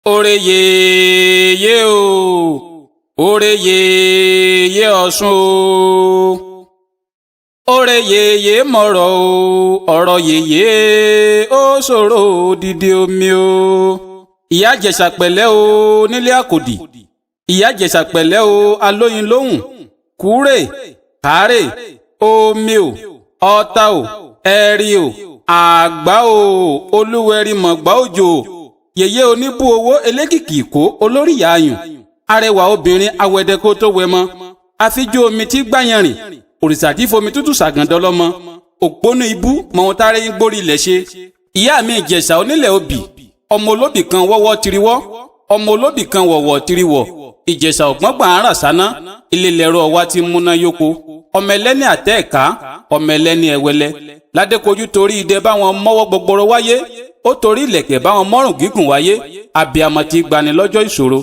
Oore yèyé o, oore yèyé Ọ̀ṣun o, oore yèyé mọ̀rọ̀ o, ọ̀rọ̀ yèyé ó ṣòro dídí omi o. Ìyá Ìjẹ̀ṣà pẹ̀lẹ́ o nílé àkòdì, Ìyá Ìjẹ̀ṣà pẹ̀lẹ́ o alóyin lóhùn, kúrè kárè omi o, ọ̀tá o, ẹ̀rí o, àgbá o, olúwẹ̀rí mọ̀gbá òjò, yèyé oníbú owó elékìkì ìkó olórí ìyá ayùn, arẹwà obìnrin awẹdẹkó tó wẹmọ, àfijú omi tí gbàyànrìn, òrìṣà tí fomi tútù ṣàgàndọ́ lọ́mọ, ògbónú ibú mọ̀ọ́n tárẹ́ ń gbórí ilẹ̀ ṣe. Ìyá mi Ìjẹ̀ṣà onílẹ̀ obì, ọmọ olóbì kan wọ́wọ́ tiriwọ́, ọmọ olóbì kan wọ̀wọ̀ tiriwọ̀, Ìjẹ̀ṣà ògbọ́ngbà ń rà sáná, ilé lẹ́rọ ọwá ti múná yóko, ọmọ ẹlẹ́ni àtẹ́ ẹ̀ká, ọmọ ẹlẹ́ni ẹ̀wẹ́lẹ́, ládékojú torí idẹ báwọn mọ́wọ́ gbọgbọrọ wáyé, ó torí ìlẹ̀kẹ̀ báwọn mọ́rùn gígùn wáyé, abiyamọ ti gbani lọ́jọ́ ìṣòro.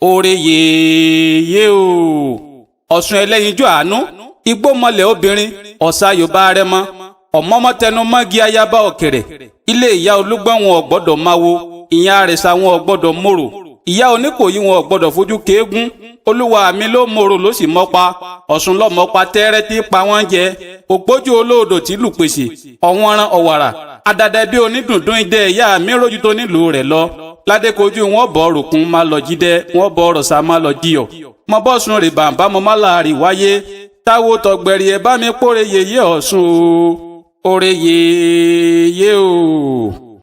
Oore yèyé o, Ọ̀ṣun ẹlẹ́yinjú àánú, igbó mọlẹ̀ obìnrin, ọ̀sà yorùbá rẹ mọ́, ọ̀mọ́mọ́ tẹnu mọ́gi ayaba ọ̀kẹ̀rẹ̀, ilé ìyá olúgbọ́n wọn ò gbọ́dọ̀ máa wo, ìyá àrẹ̀sà wọn ò gbọ́dọ̀ mòrò, ìyá oníkòyí wọn ò gbọ́dọ̀ fojú kéégún, olúwa mi ló mòrò ló sì mọ́pa, Ọ̀ṣun lọ́mọ́pa tẹ́rẹ́ tí pa wọ́n jẹ, ògbójú olóòdò tí lù pèsè, ọ̀wọ́nran ọ̀wàrà, adada bí onídùndún idẹ ìyá mi rójú tó nílùú rẹ̀ lọ, ládékojú wọn bọ̀ ròkun má lọ jídẹ, wọn bọ̀ rọ̀ṣà má lọ jíyọ̀, mọ bọ́sùn rè bàǹbá mọ má láàrí wáyé, táwo tọ̀gbẹ̀rì ẹ̀ bá mi póre yèyé Ọ̀ṣun o, òre yèyé o.